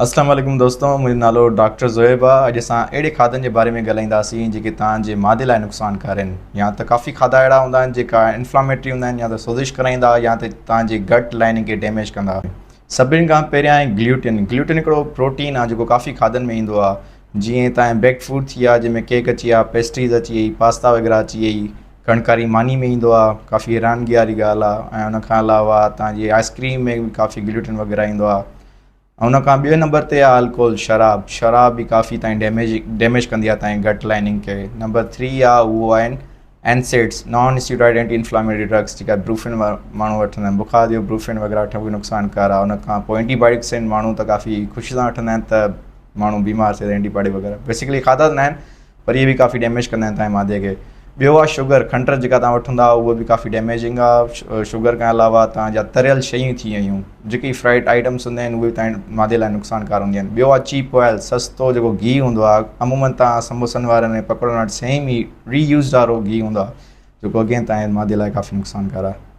اسلام عليڪم دوستو منهنجو نالو ڊاڪٽر زويب آ اڄ اسان اهڙي کاڌن جي باري ۾ ڳالهائينداسين جيڪي توهان جي معدي لاء نقصانڪار آهن يا ته ڪافي کاڌا اهڙا هوندا آهن جيڪا انفلاميٽري هوندا آهن يا ته سوزش ڪرائيندا يا ته توهان جي گٽ لائننگ کي ڊيميج ڪندا. سڀني کان پهريان آهي گليوٽن گليوٽن هڪڙو پروٽين آهي جيڪو ڪافي کاڌن ۾ ايندو آهي جيئن توهان بيڪ فوڊ ٿي ويا جنهن ۾ ڪيڪ اچي ويا پيسٽريز اچي وئي پاستا وغيره اچي وئي ڪڻڪ واري ماني ۾ ايندو آهي ڪافي حيرانگي واري ڳالهه آهي ۽ ان کان علاوه توهان جي آئس ڪريم ۾ به ڪافي گليوٽن وغيره ايندو آهي. ان کان ٻئي نمبر تي آ الڪوهل شراب شراب به ڪافي تائين ڊيميج ڊيميج ڪندي آ تائين گٽ لائننگ کي. نمبر 3 آ اهو آهن NSAIDs non steroid anti inflammatory drugs جيڪا بروفين ماڻهو وٺندا آهن بخار جو بروفين وغيره وٺڻ به نقصانڪار آ. ان کان پوء اينٽي بايوٽڪس آهن ماڻهو ته ڪافي خوشي سان وٺندا آهن ته ماڻهو بيمار ٿئي ته اينٽي بايوٽڪ وغيره بيسڪلي کاڌا ته نه آهن پر اهي به ڪافي ڊيميج ڪندا آهن تنهنجي معدي کي. ٻيو آهي شگر کنڊ جيڪا توهان وٺندا آهيو اهو به ڪافي ڊيميجنگ آهي شگر کان علاوه توهان جا تريل شيون ٿي ويون جيڪي فرائيڊ آئٽمس هوندا آهن اهي به توهان جي معدي لاء نقصانڪار هونديون آهن. ٻيو آهي چيپ آئل سستو جيڪو گيهه هوندو آهي عمومن توهان سموسن وارن ۽ پڪوڙن وٽ سيم ئي ري يوزڊ وارو گيهه هوندو آهي جيڪو اگين توهان جي معدي لاء ڪافي نقصانڪار آهي.